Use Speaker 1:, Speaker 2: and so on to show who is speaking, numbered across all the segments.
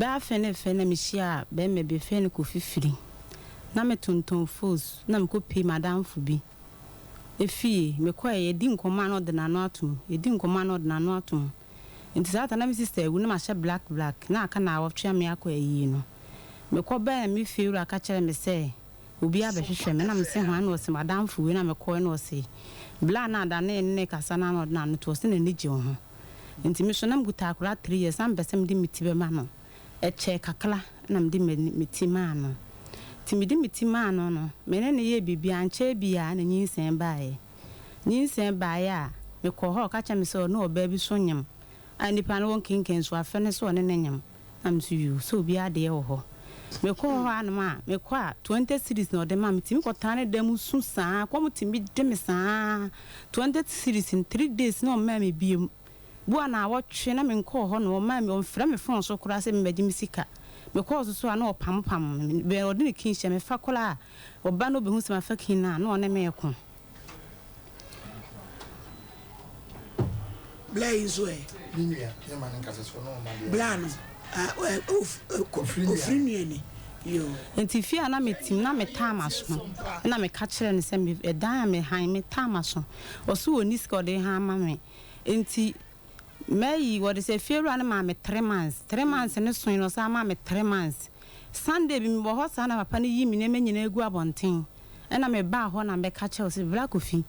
Speaker 1: Bɛ afe ne fɛ na mehyiaa bɛɛma bi yɛfrɛ no Kofi Firi. Na me tontɔn fos na mekɔ pie m'adamfo bi efie. Mekɔɛ yɛdi nkɔmmɔ a na ɔde n'ano ato mu, yɛdi nkɔmmɔ a na ɔde n'ano ato mu. Nti saa ta na me sister awu na mahyɛ black black na aka naawɔtwe a me akɔ ayie no. Mekɔ baɛ na me fie wura ka kyerɛɛ me sɛ obi abɛhwehwɛ me na mese hwan na ɔse m'adamfo wei na mekɔɛ na ɔse bla na adanee ne ne kasa no a na ɔde n'ano to ɔse n'ani gye wo ho. Nti me so na mekuta akwadaa three years na mepɛ sɛ mede me ti bɛma no. Ɛkyɛɛ kakra na mede m'ani me ti maa no. Nti mede me ti maa no no, me ne no yɛɛ biribi ankyɛɛ biara na nyinsɛn baeɛ. Nyinsɛn baeɛ a, mekɔɔ hɔ a ɔka kyerɛɛ me sɛ ɔne ɔbaa bi so nyem a nipa no wɔ nkenkensoɔ afɛ no sɛ ɔne no nyem. Na me so yoo, sɛ obiara deɛ wɔ hɔ. Mekɔɔ hɔ anom a, mekɔ a 20 cedis na ɔde ma me. Tumi kɔtena ne dan mu su saa, kɔm tumi de me saa. 20 cedis no, three days na ɔmmaa me biom. Bu a naawɔtwe na menkɔɔ hɔ no, ɔmmaa me, ɔmfrɛ me phone so koraa sɛ memmɛgye me sika. Mekɔɔ so so a na ɔpampam me, bɛn ɔde ne kin hyɛ me fa koraa a, ɔba na ɔbɛhu sɛ mafa kin no a, na ɔne me reko.
Speaker 2: Bla yi nso ɛ?
Speaker 3: Ne nua, yɛ ma no nkasa so ɔno ɔma deɛ.
Speaker 2: Bla no, ofiri nua ni, yoo.
Speaker 1: Nti fie a na me tim na me taa m'aso na me ka kyerɛ no sɛ me ɛdan a me han me taa m'aso ɔse ɔnni sika ɔde han ma me nti mɛyi wɔde sɛ fie wura no maa me three months three months no soe no ɔsan maa me three months Sunday bi mewɔ hɔ saa na papa no yii me nneɛma nyinaa guu abɔnten ɛna me baa hɔ na mɛka kyerɛ wo sɛ bra Kofi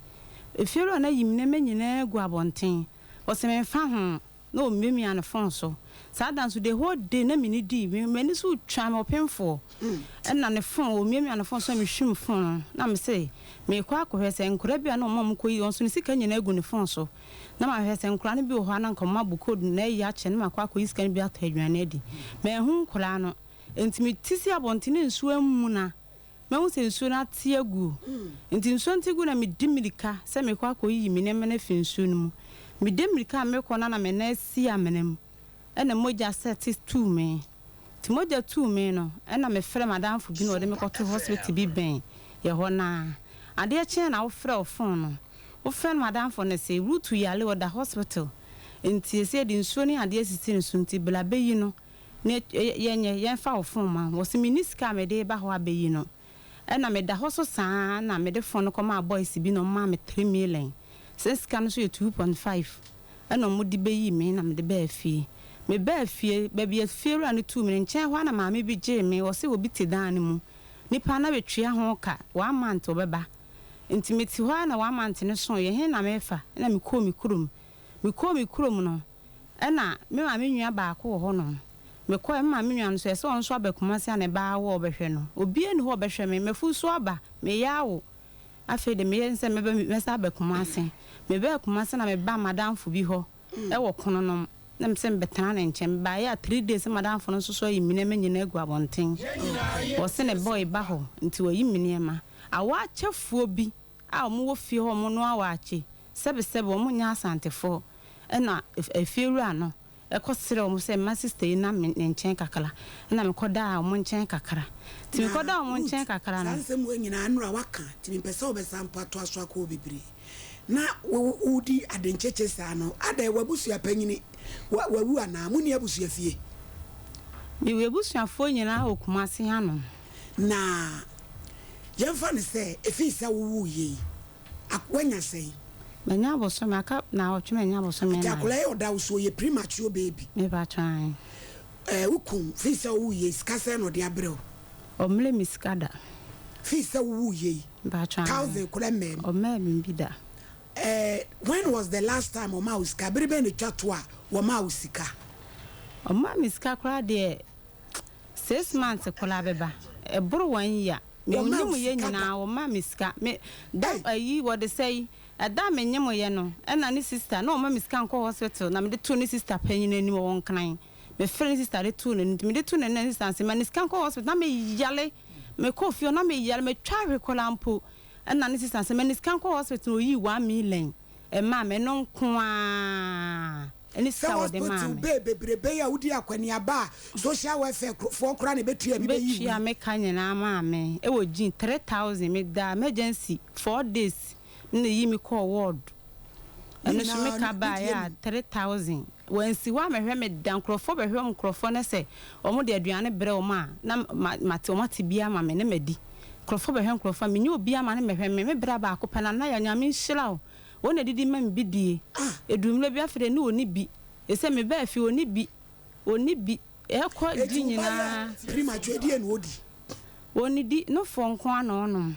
Speaker 1: Efiewura no ayi me nneɛma nyinaa agu abɔnten. Ɔse memfa ho na ɔmiamia ne phone so. Saa da nso the whole day na menni dii. Me m'ani so retwa me ɔpemfoɔ. Ɛna ne phone ɔmiamia ne phone so na mehwim phone no na mese merekɔ akɔhwɛ sɛ nkwadaa bi a na wɔn a wɔkɔyi wɔn nso ne sika nyinaa agu ne phone so. Na mahwɛ sɛ nkwadaa no bi wɔ hɔ a na nka wɔabɔ code no na ayi akyɛ na makɔ akɔyi sika no bi atɔ aduane adi. Manhu nkwadaa no. Enti mete si abɔnten na nsuo amuna. Mahu sɛ nsuo no ate agu. Enti nsuo no te gu na medi mmirika sɛ merekɔ akɔyiyi me nneɛma no afiri nsuo no mu. Medi mmirika a merekɔ no na me nan asi amena mu, ɛnna mogya sɛte tuu me. Nti mogya tuu me no, ɛnna mefrɛɛ m'adamfo bi na ɔde me kɔtoo hospital bi bɛn yɛn hɔ no ara. Adeɛ kyeeɛ na wofrɛ wo fon no, wofrɛ no m'adamfo no se, Ruth yare, ɔda hospital, nti seesei yɛde nsuo ne adeɛ asisi ne so nti bra bɛyi no. Ne yɛnyɛ, yɛmfa wo fon ma wo. Wɔse menni sika a mede reba hɔ abɛyi no. Ɛna meda hɔ so saa ara na mede fon no kɔmaa boys bi na wɔmaa me three million. Sɛ sika no nso yɛ 2.5 ɛna wɔde bɛyii me na mede baa fie. Mebaa fie, baabi a fiewura no tuu me no, nkyɛn hɔ ara na maame bi gyee me. Ɔse obi te dan no mu. Nipa no abɛtua ho ka, one month ɔbɛba. Nti mete hɔ ara na one month no soeɛ, he na merefa? Ɛna mekɔɔ me kurom. Mekɔɔ me kurom no, Ɛna me maame nua baako wɔ hɔ nom. Mekɔɛ, me maame nua no nso ɛsɛ ɔno nso aba Kumasi a ne ba awo a ɔbɛhwɛ no. Obiara nni hɔ a ɔbɛhwɛ me. M'afu nso aba, meyɛ awo. Afei de meyɛ ne sɛ mɛba mɛsan aba Kumasi. Mebaa Kumasi na mebaa m'adamfo bi hɔ wɔ Kononom na mesɛ mebɛtena ne nkyɛn. Mebaeɛ a three days na m'adamfo no nso so ayi me nneɛma nyinaa agu abɔnten. Ɔse ne boy ba hɔ nti wayi me nneɛma. Awaakyɛfoɔ bi a wɔwɔ fie hɔ a wɔnoa waakye, sɛbesɛbe wɔnyɛ Asantefoɔ, ɛna efiewura no kɔ srɛɛ wɔn sɛ mma sista yi nna me ne nkyɛn kakra, ɛna mekɔdaa wɔn nkyɛn kakra. Nti
Speaker 2: Na
Speaker 1: mekɔdaa wɔn
Speaker 2: Ruth,
Speaker 1: nkyɛn kakra
Speaker 2: saa
Speaker 1: no.
Speaker 2: nsɛm wei nyinaa nnora woaka nti mempɛ sɛ wobɛsan mpo atoa so akɔ hɔ bebree. Na wo wodi ade nkyekye saa no, adɛn w'abusua panyini wa wawu anaa? Monni abusua fie?
Speaker 1: Mewɔ abusuafoɔ nyinaa wɔ Kumasi hanom.
Speaker 2: Na yɛmfa no sɛ ɛfiri sɛ wowooeɛ yi, ak woanya sɛn?
Speaker 1: Manya abosome, aka naawɔtwe manya abosome
Speaker 2: Nti
Speaker 1: nnan.
Speaker 2: akwadaa yi a ɔda wo so ɔyɛ premature baby.
Speaker 1: Mepakyɛ ae.
Speaker 2: Ɛɛ wo kun, firi sɛ wowooeɛ yi, sika sɛn na ɔde abrɛ wo?
Speaker 1: Ɔmmrɛ me sika da.
Speaker 2: Firi sɛ wowooeɛ yi,
Speaker 1: Mepakyɛ ae.
Speaker 2: thousand koraa mmaa mu.
Speaker 1: Ɔmmaa me bi da.
Speaker 2: Ɛɛ when was the last time ɔmaa wo sika? Bere bɛn na ɛtwa to a wɔmaa wo sika?
Speaker 1: Ɔmmaa me sika koraa deɛ. Six months koraa bɛba. Ɛboro one year. Me
Speaker 2: Wɔmaa wo
Speaker 1: nyem yɛ
Speaker 2: sika da.
Speaker 1: nyinaa wɔma me sika. Me da
Speaker 2: Ei.
Speaker 1: ayi wɔde sɛe. Ɛda a me nyem yɛ no ɛna ne sister na ɔma me sika nkɔ hospital na mede too ne sister panyin anim ɔwɔ nkran. Me frɛ ne sister de too n'anim nti mede too n'anim na ne sister se ma ne sika nkɔ hospital na me yare. Me kɔɔ fie hɔ na me yare matwa ahwe koraa mpo ɛna ne sister se ma ne sika nkɔ hospital na oyii one million ɛmaa me ɛno nko ara. Ɛne
Speaker 2: Sɛ
Speaker 1: sika a wɔde maa
Speaker 2: hospital
Speaker 1: me.
Speaker 2: bee bebrebe yi a wodi akwaniaba a social welfare foɔ koraa na ɛbɛtua bi bɛyi
Speaker 1: Bɛtua
Speaker 2: wei.
Speaker 1: me ka nyinaa maa me ɛwɔ gyin 3000 me daa emergency 4 days na ɛyi me kɔɔ ward
Speaker 2: Ne
Speaker 1: ɛno nso me
Speaker 2: nyinaa
Speaker 1: ka
Speaker 2: ne
Speaker 1: baeɛ
Speaker 2: deɛ
Speaker 1: a
Speaker 2: nim.
Speaker 1: 3000. Wansi hɔ ammɛhwɛ me da. Nkurɔfoɔ bɛhwɛ wɔn nkurɔfoɔ na sɛ wɔde aduane brɛ wɔn a, na mate wɔn ate bi ama me na madi. Nkurɔfoɔ bɛhwɛ nkurɔfoɔ a, mennya obiara ma no mmɛhwɛ me. Me bra baako pɛ, Nana Yaw, Nyame nhyira wo. Wo na didi ma me bi die. Ɛduru mmerɛ bi afei deɛ na ɔnni bi. Ɛsɛ mebaa fie ɔnni bi. Ɔnni bi. Ɛkɔ
Speaker 2: Eti
Speaker 1: di
Speaker 2: wo ba yɛ
Speaker 1: nyinaa.
Speaker 2: premature ɛdeɛn na ɔdi?
Speaker 1: Ɔnnidi, nofoɔ nko ara na ɔnom.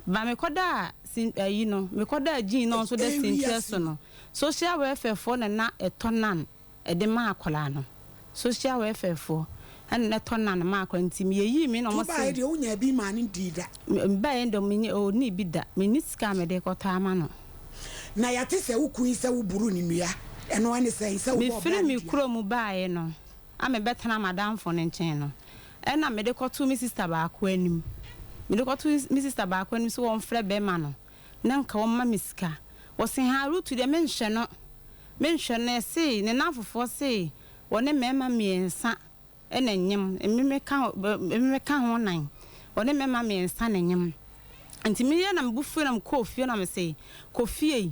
Speaker 1: Ba mekɔdaa sin ayi no, mekɔdaa Jean na ɔno nso da
Speaker 2: Ei
Speaker 1: sinkyerɛ
Speaker 2: wiase
Speaker 1: so no, social welfare foɔ na na ɛtɔ nan de ma akwadaa no. Social welfare foɔ ɛna na ɛtɔ nan ma akwadaa no nti yɛyii me na
Speaker 2: Nti
Speaker 1: wɔn
Speaker 2: wobaeɛ
Speaker 1: se.
Speaker 2: deɛ wonyaa bi maa no dii da?
Speaker 1: Mebaeɛ deɛ menye ɔnnii bi da. Menni sika a mede rekɔtɔ ama no.
Speaker 2: Na yɛate sɛ wo kun yi sɛ woboro no nnua, ɛno ɛne sɛn? Sɛ wobɔɔ
Speaker 1: Mefiri
Speaker 2: bra no
Speaker 1: me
Speaker 2: dua?
Speaker 1: kuro mu baeɛ no a mebɛtenaa m'adamfo no nkyɛn no, ɛna mede kɔtoo me sista baako anim. Mede kɔtoo me sista baako anim sɛ wɔmfrɛ bɛrima no na nka ɔmma me sika. Ɔse haa Rutu deɛ menhwɛ no, menhwɛ no. Ɛse ne nnamfofoɔ se wɔne mmarima mmiɛnsa na ɛnyem, me meka ho, me meka ho nan. Wɔne mmarima mmiɛnsa na ɛnyem. Nti meyɛ na me bo fui na mekɔɔ fie na mese, kɔ fie,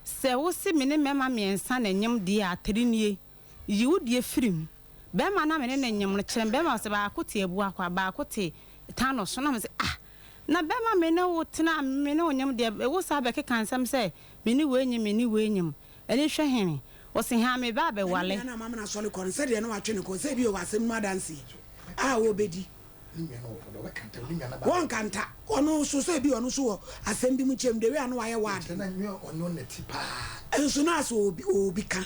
Speaker 1: sɛ wose me ne mmarima mmiɛnsa na ɛnyem deɛ a, atare nie. Yi wo deɛ firi mu. Bɛrima no a me ne no nyem no kyerɛ me bɛrima ɔse baako te Abuakwa baako te Tano so na me se ah na bɛrima me ne wo tena a me ne wo nyem deɛ wo saa bɛkeka nsɛm sɛ me ne wei nyem me ne wei nyem ɛne hwɛ hene ɔse haa me ba
Speaker 2: Na ne
Speaker 1: abɛwale.
Speaker 2: nua no a mamena asɔre kɔ no, sɛdeɛ na watwe ne kɔn sɛ ebia ɔwɔ asɛm no mu adanseɛ a ɔrebɛdi. Wɔnkanta. Ɔno nso, sɛ ebia ɔno nso wɔ asɛm bi mu kyɛm, the way a na wayɛ ward no. Nso na asɛ ɔwɔ bi ka.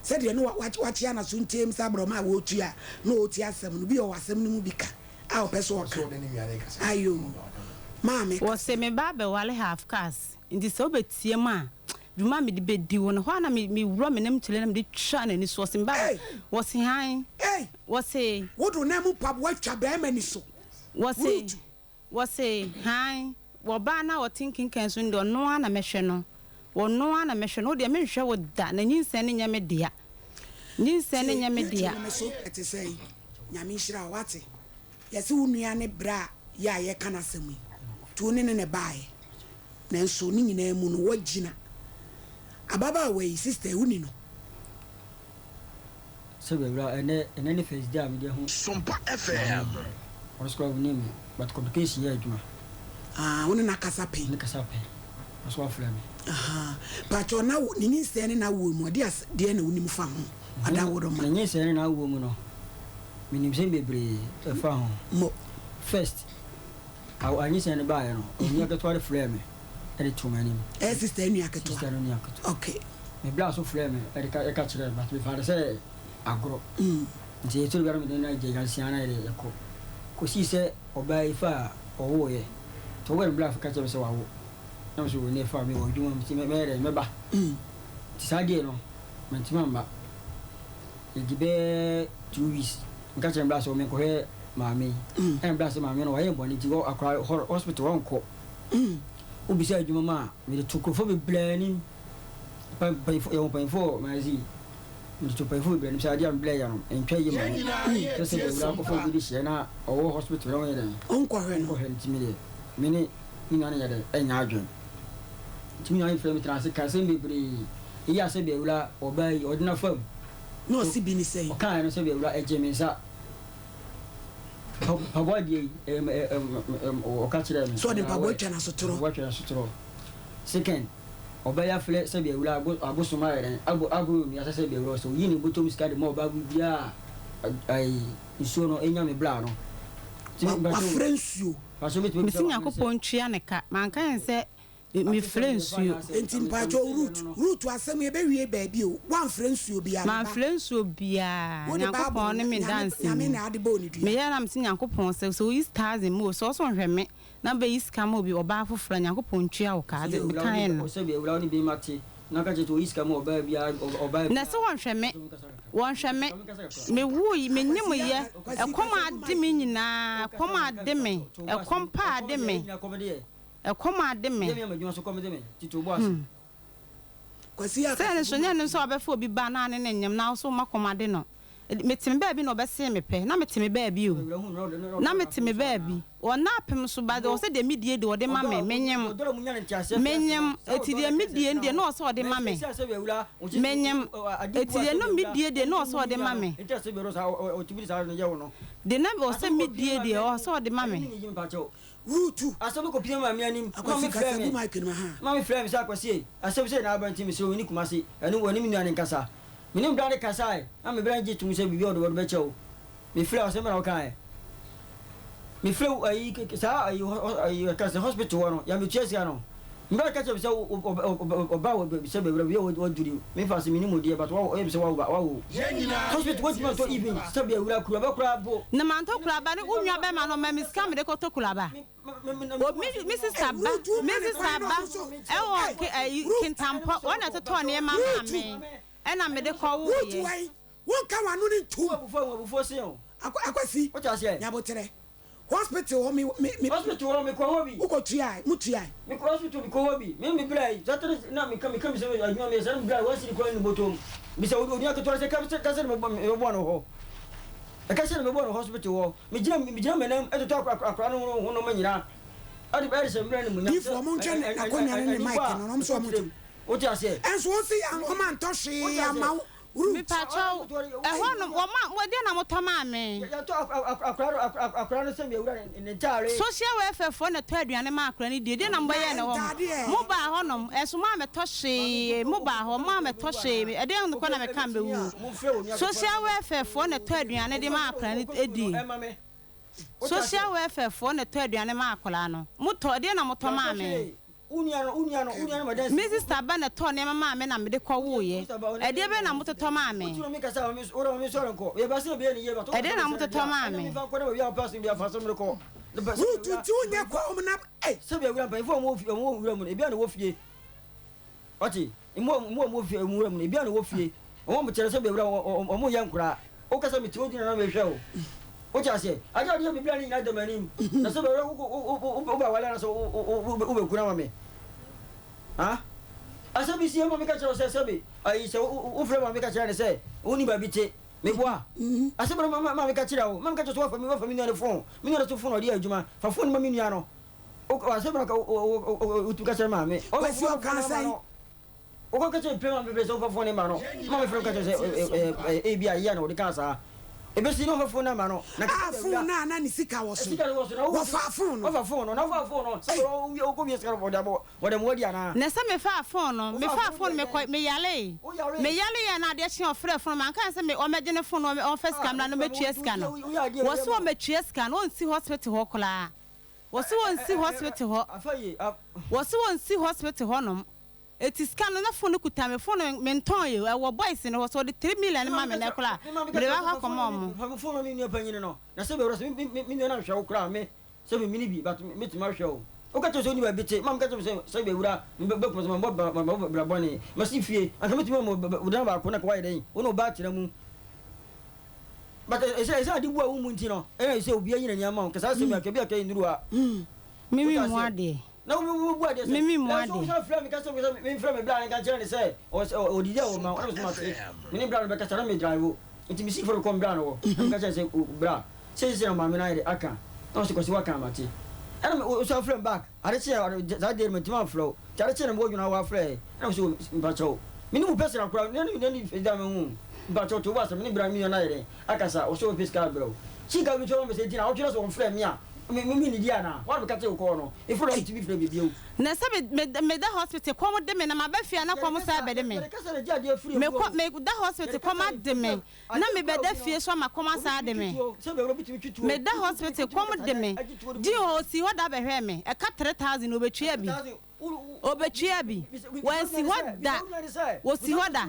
Speaker 2: Sɛdeɛ na wakyea n'aso ntiam sɛ aborɔma a wɔretua a na ɔretie asɛm no, bi ɔwɔ asɛm no mu bi ka a ɔpɛ sɛ ɔka. Ayoo. Maame kasa.
Speaker 1: Wɔse me ba abɛwale half cars nti sɛ wobɛtiam a dwuma a mede bɛdi wo no, hɔ ara na mewura me nam kyele na mede twa n'ani so. Ɔse me ba
Speaker 2: Ei!
Speaker 1: wɔse hann.
Speaker 2: Ei!
Speaker 1: Wɔse.
Speaker 2: Wode wo nan mu mpaboa twa barima ani so.
Speaker 1: Wɔse,
Speaker 2: Rutu.
Speaker 1: wɔse, hann, Ɔbaa no a ɔte nkenkan so no deɛ, ɔno ara na mɛhwɛ no. Ɔno ara na mɛhwɛ no. Wo deɛ, menhwɛ wo da, na nyinsɛn no nyɛ me dea. Nyinsɛn no
Speaker 2: Tie,
Speaker 1: nyɛ me
Speaker 2: Rutu
Speaker 1: dea.
Speaker 2: no me so ɛte sɛn? Nyame nhyira wo, wate? Yɛse wo nua ne bra yi a yɛreka n'asɛm yi, nti wo ne no na ɛbaeɛ. Nanso ne nyinaa mu no, woagyina. Ababaawa yi, sister yi, woni no?
Speaker 4: Sɛ bɛwura ɛnɛ ɛnɛ ne first day a mede ahu
Speaker 5: Sompa
Speaker 4: maame
Speaker 5: FM.
Speaker 4: yi. Ɔno nso koraa ɔnim me but complication yɛ adwuma.
Speaker 2: Ah, wo ne no akasa pɛn?
Speaker 4: Ne kasa pɛn. Ɔno nso wafrɛ me.
Speaker 2: Ahaa. Pakyɛw na wo ne nyinsɛn ne n'awoɔ mu ɛde as deɛn na wonim fa ho? Adaworoma.
Speaker 4: Ne nyinsɛn ne n'awoɔ mu no, menim nsɛm bebree ɛfa ho.
Speaker 2: Mo.
Speaker 4: First, awo anyinsɛn no baeɛ no, onua ketewa no frɛɛ me de too m'anim.
Speaker 2: Ɛyɛ sister nua ketewa?
Speaker 4: Sister no nua ketewa.
Speaker 2: Okay.
Speaker 4: Me bra so frɛɛ me de ka ka kyerɛɛ me but mefaa no sɛ agorɔ. Nti ɛtɔ da bi a na mede no agya nyansia na yɛde kɔ. Kɔsii sɛ ɔbaa yi faa ɔwooeɛ. Nti ɔwooeɛ no me bra ka kyerɛɛ me sɛ wawo. Na me nso oo ne fa mewɔ adwuma mu nti mɛyɛ dɛn mɛba. Nti saa day no mantumi amma. Ɛdi bɛyɛ 2 weeks meka kyerɛɛ me bra sɛ menkɔhwɛ maame yi. Ɛna me bra sɛ maame no wayɛ me bɔne nti akora hospital ɔnkɔ. Wobisa adwuma mu a mede to nkurɔfoɔ bebree anim. Mpanyinfoɔ yɛwɔ mpanyinfoɔ wɔ magazine mede to mpanyinfoɔ bebree anim sɛ adeɛ a mebrɛ yɛ no ntwa yie ma me. Sɛ sɛ bɛwura akɔfa obi de hyɛ na ɔwɔ hospital na ɔnyɛ dɛn
Speaker 2: Ɔnkɔhwɛ no.
Speaker 4: ɔnkɔhwɛ no nti me deɛ me ne me nua no nyɛ dɛn ɛnyɛ adwene. Nti me nua no frɛ me tena ase ka nsɛm bebree. Eyi a sɛ bɛwura ɔbaa yi ɔde no afa mu.
Speaker 2: Na ɔse bi ne sɛn?
Speaker 4: Ɔkaeɛ no sɛ bɛwura ɛgye me nsa. Mpaboa deɛ yi ɔka kyerɛɛ me.
Speaker 2: Sɛ ɔde mpaboa twa n'asotorɔ.
Speaker 4: Mpaboa twa n'asotorɔ. Second, ɔbɛyɛ afrɛ sɛbi awura abosom ayɛ dɛn abɔ aboro nua sɛ sɛbi awura sɛ oyi ne bɔtɔm sika de ma ɔbaa bi biara ayi nsuo no enya me bra no.
Speaker 2: Wafrɛ nsuo.
Speaker 1: Mese Nyankopɔn ntua ne ka. Manka yɛn sɛ mefrɛ nsuo.
Speaker 2: Enti mpakyɛw Ruth, Ruth asɛm yi ɛbɛwie baabi o, woamfrɛ nsuo biara me ba.
Speaker 1: Mamfrɛ nsuo biara,
Speaker 2: Wode
Speaker 1: Nyankopɔn
Speaker 2: Bible
Speaker 1: ne
Speaker 2: no,
Speaker 1: me
Speaker 2: Nyame,
Speaker 1: danseni.
Speaker 2: Nyame na ade bɔɔ ne dua.
Speaker 1: Meyɛɛ na mese Nyankopɔn sɛ, sɛ woyi thousand ma obi, sɛ ɔsɛ ɔhwɛ me na bɛyi sika ma obi, ɔbaa foforɔ a, Nyankopɔn ntua wo ka. Adze mekaeɛ no. Na sɛ wɔnhwɛ me, wɔnhwɛ me, mewuui, menyemyɛ, ɛkɔm ade me nyinaa, ɛkɔm ade me, ɛkɔm paa ade me. Ɛkɔm ade me. Hmm.
Speaker 2: Kwasi
Speaker 1: Sɛ
Speaker 2: Akasa
Speaker 1: ne so
Speaker 2: gu
Speaker 1: nyɛ
Speaker 2: mic
Speaker 1: ne nso
Speaker 2: no.
Speaker 1: a ɔbɛfa obi ba na ne ne nyem na wo so woma kɔm ade no. Mete me baabi na ɔbɛsee me pɛ. Na mete me baabi o. Na mete me baabi. Ɔnna apem so but ɔsɛ deɛ medie deɛ ɔde ma me. Menyem. Menyem. Eti deɛ medie no deɛ na ɔsɛ ɔde ma me. Menyem. Eti deɛ na medie deɛ na ɔsɛ ɔde ma me. Deɛ na ɔsɛ medie deɛ ɔsɛ ɔde ma me.
Speaker 2: Rutu.
Speaker 4: Asɛm bi kɔpie maame anim.
Speaker 2: Akwasi kasa gu mic no mu ahaa.
Speaker 4: Maame frɛɛ me sɛ Akwasi ei, asɛm sei na aba nti mesrɛ wo nni Kumasi, ɛno wɔ ne me nua no nkasa. Me ne me bra no kasae na me bra no gye toom sɛ biribi a ɔde bɛkyɛ wo. Me frɛɛ wo asɛm bɛn na wokaeɛ? Me frɛ wo ayi saa ayi ayi yɛka sɛ hospital hɔ no yɛametua sika no. Me bra no ka kyerɛ me sɛ ɔba wɔ sɛ bɛwura bi a waduri me fa se menim wo deɛ but ɔyɛ me sɛ wawo ba wawo hospital wɔntumi antɔ even sɛ bɛwura kuraba koraa po.
Speaker 1: Na mantɔ kuraba no wo nua bɛma no ɔma me sika mede kɔtɔ kuraba. O me me sista ba me sista ba ɛwɔ ke ɛyi Kintampɔ wɔn na ɛtotɔɔ nneɛma maa me ɛna mede kɔ
Speaker 2: Ruth
Speaker 1: woeɛ.
Speaker 2: wai wonka w'ano no ntom.
Speaker 4: Wo abufuo a abufuo sen o.
Speaker 2: Akwasi
Speaker 4: Wote aseɛ?
Speaker 2: Nyaboterɛ hospital hɔ me me me.
Speaker 4: Hospital hɔ mekɔ hɔ bi.
Speaker 2: Wokɔ tuae mo tuae.
Speaker 4: Mekɔ hospital mekɔ hɔ bi. Me me bra yi Saturday na meka meka me sɛ adwuma meyɛ sɛ na me bra yi one cedi koraa nni bɔtɔ mu. Bisa onua ketewa no sɛ ka sɛ ka sɛ na mebɔ no hɔ. Ɛka sɛ na mebɔ no hospital hɔ. Megyina megyina m'anan totɔ akora no ho nneɛma nyinaa ɛde ɛde hyɛ mmerɛ animuonyam sɛ
Speaker 2: Difoɔ monhwɛ n'akonnwa no ne mic no na ɔmo nso ɔmo nto.
Speaker 4: Wote aseɛ?
Speaker 2: Ɛnso wo se ɔmo antɔ hwee amma wo Ruth.
Speaker 1: Mepakyɛw, ɛhɔ nom, wɔn a, mo, deɛn na motɔ maa me?
Speaker 4: Yɛtɔ akora no akora no sɛ mewura ne ntaare.
Speaker 1: Social welfare foɔ na ɛtɔ aduane maa akora no die, deɛn na mobɛyɛɛ no hɔ?
Speaker 2: Ntaadeɛ.
Speaker 1: Mobaa hɔ nom, ɛnso moammɛtɔ hwee, mobaa hɔ, moammɛtɔ hwee, ɛdeɛn nko na meka mebɛwu? Social welfare foɔ na ɛtɔ aduane de ma akwadaa no die. Social welfare foɔ na ɛtɔ aduane ma akwadaa no. Motɔ, ɛdeɛn na motɔ maa me? Me sista ba na ɛtɔɔ nneɛma maa me na mede kɔwoeɛ. Ɛdeɛ bɛn na mototɔ maa me? Ɛdeɛn na mototɔ maa me?
Speaker 2: Ruth nti wonyɛ kɔm na ei.
Speaker 4: Ɔte, mmoa mmoa a wɔwɔ fie nwura mu no, ebi a na ɛwɔ fie. Wɔn a wɔkyerɛ sɛ bɛwura wɔn wɔn yɛ nkoraa. Woka sɛ mete hɔ gyina na mehwɛ wo. Wote aseɛ? Adeɛ a ɔde yɛ me bra no nyinaa da m'anim. Na sɛ bɛwura wo wo wo wo wobɛwale anaasɛ wo wo wo wobɛku no ama me. Ha? Asɛm bi si yɛ ma meka kyerɛ wo sɛ sɛbe ayi sɛ wofrɛ ma meka kyerɛ ne sɛ wonni baabi te. Meboa. Asɛm no ma ma meka kyerɛ wo. Ma meka kyerɛ sɛ wafa me wafa me nua no fon. Me nua no so fon na ɔde yɛ adwuma. Fa fon no ma me nua no. Asɛm na wotumi ka kyerɛ maame.
Speaker 2: Kwasi ɔkaa sɛn?
Speaker 4: Wokɔ ka kyerɛ mpɛ maame bebree sɛ wofa fon ne ma no. Maame frɛ ka kyerɛ sɛ ebi a yɛ na wɔde kaa saa. Ebesi na wɔfa fon no ama no.
Speaker 2: Na a fon no a na ne sika wɔ so.
Speaker 4: Sika wɔ so na
Speaker 2: wɔfa fon no.
Speaker 4: Wɔfa fon no na wɔfa fon no. Sɛ wokɔ wie sika no wɔde abɔ wɔde mo adi anaa.
Speaker 1: Na sɛ mefaa fon no, mefaa fon no mekɔ meyaree. Meyaree a na adeɛ kye a ɔfrɛɛ fon no manka sɛ me ɔmmɛgye ne fon no ɔmfa sika mmra na ɔmmɛtua sika no. Wɔse ɔmmɛtua sika no ɔnsi hospital hɔ koraa. Wɔse wɔnsi hospital hɔ. Wɔse wɔnsi hospital hɔ nom. Eti sika no na phone no kuta me phone no mentɔn yi o ɛwɔ boys no hɔ sɛ wɔde 3 million ma me nɛ koraa a mede bɛkɔ akɔma ɔmo.
Speaker 4: Fa me phone ma me nua panyin no na sɛ bɛwura sɛ me nua no anhwɛ wo koraa me sɛ me mini bi but mɛtumi ahwɛ wo. Woka kyerɛ sɛ wonni baabi te ma meka kyerɛ sɛ sɛ bɛwura mebɛkuma sɛ mabɔ bra bɔne masi fie anka mɛtumi ama wo dan baako na ka woayɛ dɛn wo ne wo ba atena mu. But ɛsɛ ɛsɛ ade bu a wo mu nti no ɛna ɛsɛ obi ayi n'ani ama wo kasa asɛm atwa bi atwa nnuru ha.
Speaker 1: Me me mu adeɛ.
Speaker 4: Na wo wo bu adeɛ sɛ.
Speaker 1: Me me mu
Speaker 4: adeɛ. Na so frɛ me kasa kasa me frɛ me bra ne ka kyerɛ ne sɛ ɔdidi a wɔ ma ɔna me so mate me ne bra no bɛkasa na me drive nti me si fɔlɔ kɔm bra no wɔ na me ka kyerɛ sɛ bra sɛ sɛ na maame no ayɛ de aka na ɔsɛ kwasi waka amate ɛna me so afrɛ me back Ade kyee a, saa deɛ no mantumi amfrɛ wo. Nti ade kyee no mewɔ dwene a woafrɛ ɛ. Ɛna mese o mpakyɛw wo. Me ne mu pɛ sra koraa, na ne ne da me ho. Mpakyɛw to wo bo ase, me ne bra me nua no ayɛ dɛn akasa, ɔse ɔbɛpɛ sika abrɛ wo. Sika bi nso ɔma me sɛ nti na ɔtwe na sɛ ɔmfrɛ me a, me me mennidi anaa? Hɔ a na meka kyerɛɛ wo kɔɔ no, ɛfiri hɔ na mentumi frɛ me bio.
Speaker 1: Na sɛ me me meda hospital kɔm de me na maba fie a na kɔm san abɛde me. Mekɔ meda hospital kɔm ade me. Na me bɛda fie so ama kɔm asan ade me. Me da hospital kɔm de me. Gye hɔ osi hɔ da bɛhwɛɛ me. Ɛka 3000 obetua bi. Obetua bi. Wansi hɔ da. Wosi hɔ da.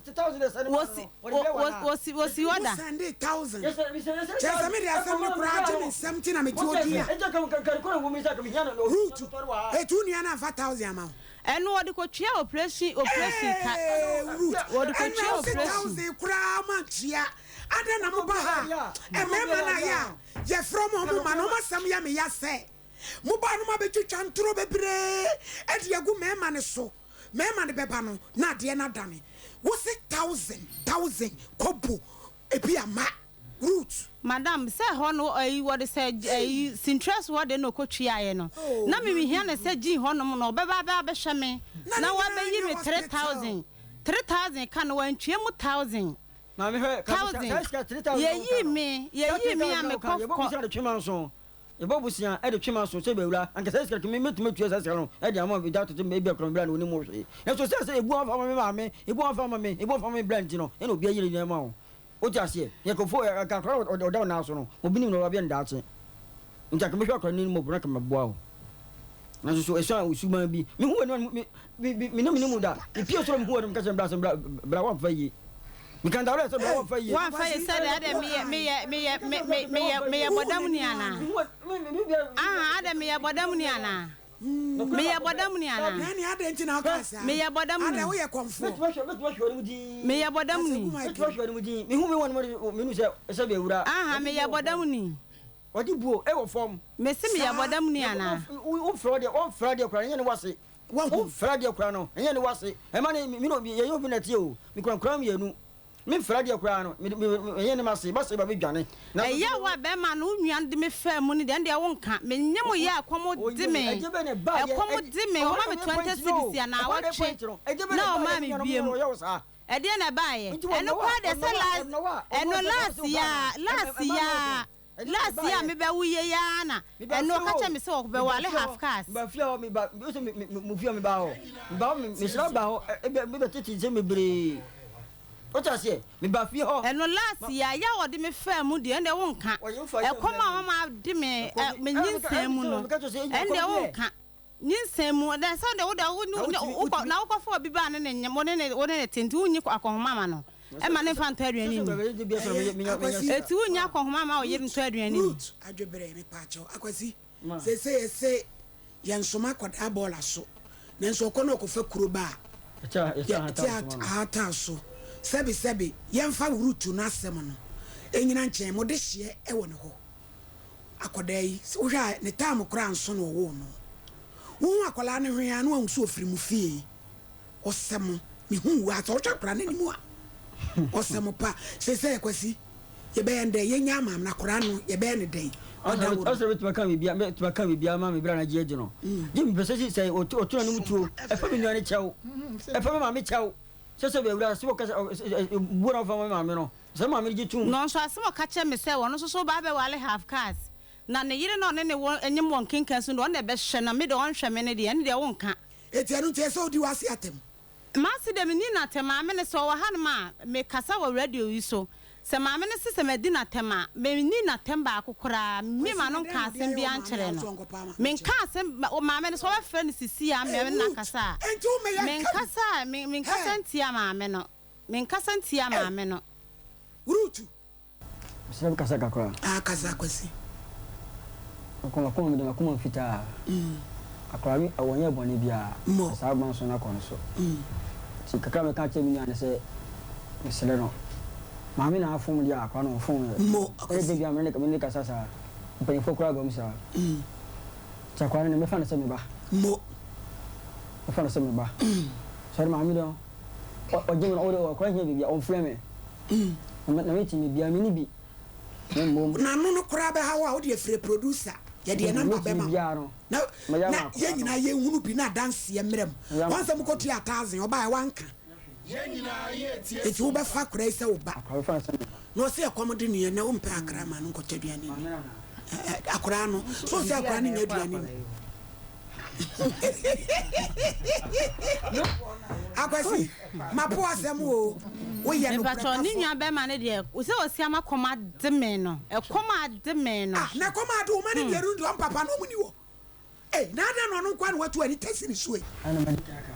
Speaker 1: Wosi wosi wosi hɔ da.
Speaker 2: Wo sɛndee thousand. Kyerɛ sɛ me de asɛm no koraa agye me nsam nti na mete hɔ din a. Ruth, eti wo nua no amfa thousand ama wo?
Speaker 1: Ɛno wɔde kɔtua opresin opresin ka.
Speaker 2: Eeii Ruth,
Speaker 1: Wɔde
Speaker 2: ɛnna
Speaker 1: kɔtua
Speaker 2: wo se
Speaker 1: opresin.
Speaker 2: thousand koraa moantua, adɛn na moba ha a mmarima no ayɛ a yɛfrɛ wɔn a wɔmma no, wɔn asɛm yɛ me ya sɛ moba a na moabɛtwitwa ntorɔ bebree de agu mmarima no so, mmarima no bɛba no na adeɛ no adane. Wo se thousand, thousand, kɔbo. Ebi ama Ruth.
Speaker 1: Madam, sɛ hɔ no ɛyi wɔde sɛ ɛyi Sintress hɔ de na ɔkɔtuaeɛ no, na me mehia no sɛ gyin hɔ nom no ɔbɛba abɛ abɛhwɛ me na wabɛyi me 3000, 3000 ka no wantua mu 1000,
Speaker 4: Maame hwɛ, ka
Speaker 1: 1000,
Speaker 4: saa sika 3000 na woka
Speaker 1: yɛyii
Speaker 4: no,
Speaker 1: me,
Speaker 4: saa
Speaker 1: yɛyii me a
Speaker 4: 3000 na woka
Speaker 1: mekɔ
Speaker 4: no, yɛbɔ
Speaker 1: kɔ.
Speaker 4: bosea de twe manso. Yɛbɔ bosea de twe m'aso sɛ bɛwura, anka saa sika no mɛtumi atua saa sika no de ama obi da tete ebia koraa me bra no ɔnim ho hwee. Nanso ɛsiane sɛ ebu amfa ama me maame, ebu amfa ama me, ebu amfa ama me bra nti no, ɛna obi ayere nneɛma o. Wote aseɛ? Yɛ nkurɔfoɔ, anka akwadaa no ɔda wo nan so no, obi nim no ɔbɛyɛ no daakye. Nti anka mɛhwɛ akwadaa no anim mmɔborɔ na anka mɛboa wo. Nanso so ɛsiane wo suban bi, mehu w'anim a, me, me, me, me ne me ne mu da. Mepie soro mehu w'anim, meka kyerɛ no bra sɛ bra, bra woamfa yie. Meka ntawerɛ sɛ bra woamfa yie.
Speaker 1: Woamfa yie sɛ deɛ adɛ meyɛ, meyɛ, meyɛ, me, me, meyɛ, meyɛ bɔdamni anaa? Aha, adɛ meyɛ bɔdamni anaa? Meyɛ bɔdamni anaa?
Speaker 2: Nani adɛn nti na wokaa saa?
Speaker 1: Meyɛ bɔdamni.
Speaker 2: Adɛn woyɛ kɔmfoɔ?
Speaker 1: Meyɛ bɔdamni. Aha, meyɛ bɔdamni.
Speaker 4: Ɔde buo wɔ fam.
Speaker 1: Mese meyɛ bɔdamni anaa?
Speaker 4: Wofrɛ deɛ, wɔmfrɛ deɛ koraa no, ɛnyɛ ne wase. Wofrɛ deɛ koraa no, ɛnyɛ ne wase. Ɛma ne, me ne obi, yɛyɛ obi na ɛteɛ o. Mekura nkwadaa mmienu. Memfrɛ deɛ koraa no, me, me, ɛnyɛ ne mase. Mase ba bɛdwane.
Speaker 1: Ɛyɛ wo a bɛrima no, wo nua no de me faa mu no deɛ, ɛno deɛ wonka. Menye mo yɛ a ɛkɔm de me. Ɛkɔm de me. Wɔma me 20 cedis a naawɔtwe na wɔmaa me biom. Ɛdeɛn na ɛbaeɛ? Ɛno koraa deɛ sɛ last, ɛno last yi ara, last yi ara, last yi a mebɛwo yei yi ara na ɛno ɔka kyerɛɛ me sɛ ɔbɛwale half cars.
Speaker 4: Meba fie hɔ, meba, wosɛ me, me, mo fie hɔ meba hɔ, meba hɔ, me, mesra ba hɔ, ɛ, ɛ, mebɛtete nsɛm bebree. Wote aseɛ? Meba fie hɔ.
Speaker 1: Ɛno last yi ara, yɛ a ɔde me faa mu deɛ, ɛno deɛ wonka. Ɛkɔm a wɔma de me, ɛ, me nyinsɛn mu no, ɛno deɛ wonka. Nyinsɛn mu, na sɛ wo deɛ wo deɛ wo wokɔ na wokɔfa obi ba a ne ne nyem wo ne ne wo ne ne te nti wonnyi akɔnhoma ma no ɛma ne mfa ntɔ aduane nni.
Speaker 2: Ɛyɛ Akwasi.
Speaker 1: Eti wonnyi akɔnhoma ma wo yere ntɔ aduane nni.
Speaker 2: Ruth Adwebrɛ mepaakyɛw Akwasi seesei yɛse yɛnsoma akwadaa bɔɔla so nanso ɔkɔ na ɔkɔfa kuro ba a yɛte ahata so sɛbe sɛbe yɛmfa Ruth no asɛm no ɛnyina nkyɛn mo dehyeɛ ɛwɔ ne hɔ. Akwadaa yi, sɛ wohwɛ a ne time koraa nso na ɔwoo no. Wohu akwadaa no hwee a na wahu sɛ ɔfiri mo fie. Ɔsɛ mo. Mehu wo a, sɛ wohwɛ akwadaa no anim a, ɔsɛ mo pa. Seesei Kwasi, yɛbɛyɛ no dɛn? Yɛnyaa maame no, akwadaa no, yɛbɛyɛ no dɛn? Ɔda wo no.
Speaker 4: Ɔsɛ bɛtumi aka biribi, bɛtumi aka biribi ama me bra no agye adi no. Gye mepɛ sɛ sɛ ɔto n'anom tuo, ɛfa me nua no kyɛw, ɛfa me maame kyɛw. Sɛ sɛ bɛwura sɛ wɔka sɛ buo na wɔfa ma me maame no. Sɛ maame no gye tom.
Speaker 1: Nanso asɛm a ɔka kyerɛɛ me sɛ ɔno nso so reba abɛware half caste, na ne yere no a ɔne ne wɔ nyem wɔ nkenkan so no deɛ, ɔno na ɛbɛhwɛ, na me deɛ ɔnhwɛ me no deɛ, ɛno deɛ wonka.
Speaker 2: Enti ɛno nti ɛsɛ sɛ wodi w'ase atɛm.
Speaker 1: M'ase deɛ menni no atɛm, maame no sɛ ɔwɔ hanom a, mekasa wɔ radio yi so, sɛ maame no se sɛ madi no atɛm a, menni no atɛm baako koraa, memmue
Speaker 2: Kwasi,
Speaker 1: m'ano
Speaker 2: na dɛn
Speaker 1: nkaa
Speaker 2: na ɔde
Speaker 1: asɛm
Speaker 2: ayɛ wo
Speaker 1: biara
Speaker 2: maame a
Speaker 1: nkyerɛɛ
Speaker 2: wo
Speaker 1: no.
Speaker 2: nso ɔnkɔpɛ ama no
Speaker 1: Menkaa
Speaker 2: kyɛ?
Speaker 1: asɛm, maame no sɛ ɔbɛfrɛ no sisi a
Speaker 2: Hey,
Speaker 1: me ne no
Speaker 2: Ruth,
Speaker 1: akasa a,
Speaker 2: enti wommɛyɛ nka bi?
Speaker 1: menkasa, menkasa
Speaker 2: Hey!
Speaker 1: ntia maame no. Menkasa ntia
Speaker 2: Ei!
Speaker 1: maame no.
Speaker 2: Rutu.
Speaker 4: Mesrɛ wo kasa kakra.
Speaker 2: Ah kasa Kwasi.
Speaker 4: Mekɔ makoma mede makoma fitaa. Akwadaa bi ɔnyɛɛ bɔne biara.
Speaker 2: Mmɔ.
Speaker 4: Saa banso no akɔ no so. Nti kakra a mɛka akyerɛ me nua ne sɛ mesrɛ no. Maame na afom deɛ a akwadaa no ɔmfom yɛ.
Speaker 2: Mmɔ
Speaker 4: Ɛyɛ
Speaker 2: Kwasi.
Speaker 4: da biara me ne no kasa saa. Mpanyinfoɔ koraa ba mu saa. Nti akwadaa no deɛ mɛfa no sɛ me ba.
Speaker 2: Mmɔ.
Speaker 4: Mɛfa no sɛ me ba. Sɔre maame deɛ. Ɔgye me no, ɔde ɔkora hia biribi a, ɔmfrɛ me. Na na meti me bia, me ni bi. Me mmom.
Speaker 2: Na ano no koraa bɛha wo a, wode afiri producer, yɛde yɛn number bɛma wo. Na na yɛn nyinaa yɛnhunu bi na adanseɛ mmerɛ mu. Wɔn sɛ mokɔtua thousand, ɔbaeɛ wanka. Enti wobɛfa akwadaa yi sɛ wo ba. Na ɔsɛ ɛkɔm de no yɛ nɛ wompɛ akra ma no nkɔtɔ aduane ni. Akwadaa no, so sɛ akwadaa no nya aduane ni. Akwasi, mapo asɛm o, woyɛ no
Speaker 1: Mepakyɛw, ne
Speaker 2: prɛkafo.
Speaker 1: nua bɛrima no deɛ, sɛ ɔsi ama kɔm ade me no, ɛkɔm ade me no.
Speaker 2: Ah, na ɛkɔm ade wo ma ne mmienu deɛ ɔmpapa na ɔmo ni hɔ. Ei, na adɛn na ɔno nkoa na watu ani tasi ne so ei.
Speaker 4: Ɛna madi kan aka no.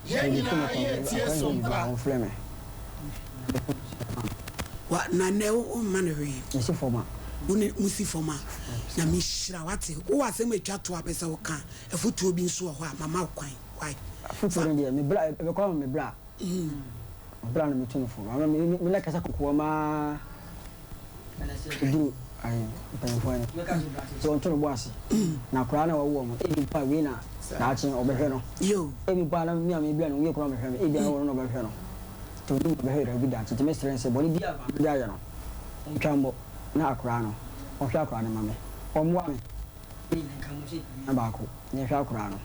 Speaker 4: Sɛ obi to me kɔn mu, akwadaa no biribi a, ɔmfrɛ me.
Speaker 2: Wa, na nnɛ wo, womma no hwee.
Speaker 4: Mesi fam a.
Speaker 2: Wo ne, mo si fam a. Nyame nhyira wo, wate. Wowɔ asɛm a ɛtwa toɔ a wopɛ sɛ woka a, afotuo bi nso wɔ hɔ a, mama wo kwan. Wai.
Speaker 4: Afotuo
Speaker 2: Fa.
Speaker 4: no deɛ, me bra, ɛbɛkɔ ama me bra. Me bra na metu no fo. Maame, me, me, me na kasa kokoam ara. Ɛduru ayi mpanyinfoɔ no sɛ wɔnto no bo ase na akwadaa no a wawo wɔn no ebi mpo a wei na daakye ɔbɛhwɛ no ebi mpo a na me a mebira no wie koraa ɔbɛhwɛ me ebi a na wɔn na ɔbɛhwɛ no. Nti ɔnim deɛ ɔbɛhwɛ Rabi daakye. Nti mɛsrɛ no sɛ bɔne biara a maame de ayɛ no, ɔntwa mmɔ na akwadaa no, ɔnhwɛ akwadaa no mma me. Ɔmmoa me. Ne nyinaa nka mmom sɛ nua baako na yɛhwɛ akwadaa no.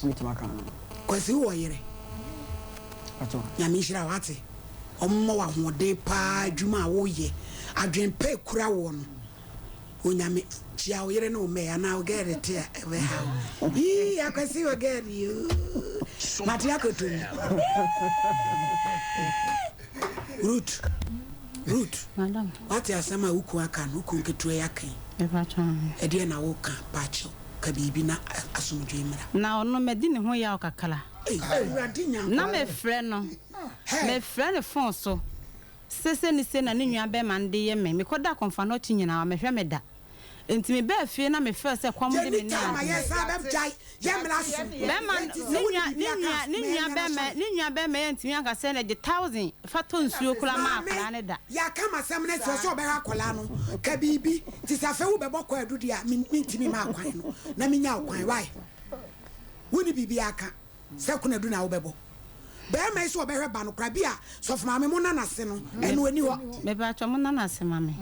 Speaker 4: Mɛtumi aka no no.
Speaker 2: Kwasi wowɔ yere?
Speaker 4: Pakyɛw.
Speaker 2: Nyame nhyira wo wate. Ɔmmɔ wo ahoɔden paa adwuma a woyɛ adwen pa ekura woɔ no Onyame kyia wo yere ne wo mma anaa wo girl te a ɛbɛha wo yii Akwasi wɔ girl yoo mate akoto mu Ruth Ruth
Speaker 1: Madam.
Speaker 2: wate asɛm a wo kun aka no wo kun ketewa yi aka yi ɛdeɛ na woka pakyɛw ka biribi na asomdwoe mmra.
Speaker 1: Na ɔno madi ne ho yaw kakra.
Speaker 2: Ei Awurade
Speaker 1: Na
Speaker 2: Nyankopɔn.
Speaker 1: mefrɛ no,
Speaker 2: Hey.
Speaker 1: mefrɛ no phone so sɛ sei ne sei na ne nua bɛɛma no de yɛ me. Mekɔda akɔmfano akyi nyinaa wammɛhwɛ me da. Enti mebaa fie na mefɛɛ sɛ kɔm de me
Speaker 2: Yɛnni
Speaker 1: ne
Speaker 2: time a
Speaker 1: ade.
Speaker 2: yɛsan bɛgyae yɛn mmara so.
Speaker 1: Bɛɛma
Speaker 2: Enti
Speaker 1: no,
Speaker 2: sɛ
Speaker 1: ne
Speaker 2: wode
Speaker 1: nua,
Speaker 2: biribi
Speaker 1: ne
Speaker 2: aka
Speaker 1: nua, ne
Speaker 2: ma
Speaker 1: nua
Speaker 2: yɛnyɛ no
Speaker 1: bɛɛma,
Speaker 2: asɔre.
Speaker 1: ne nua bɛɛma yi antumi anka sɛ na gye thousand fa tɔ nsuo koraa ma
Speaker 2: Maame,
Speaker 1: akwadaa no da.
Speaker 2: yɛaka m'asɛm no asi hɔ sɛ ɔbɛhwɛ akwadaa no. Ka biribi. Nti sɛ afei wobɛbɔ kwaadu deɛ a, mentumi mma kwan no na menya wo kwan. Why? Wonni biribiara ka. Sɛ konadu na wobɛbɔ. Barima yi sɛ ɔbɛhwɛ ba no koraa bi a sɔfo maame mo nana ase no ɛno ɛni hɔ.
Speaker 1: Mepaatwɔ mo nana ase ma me.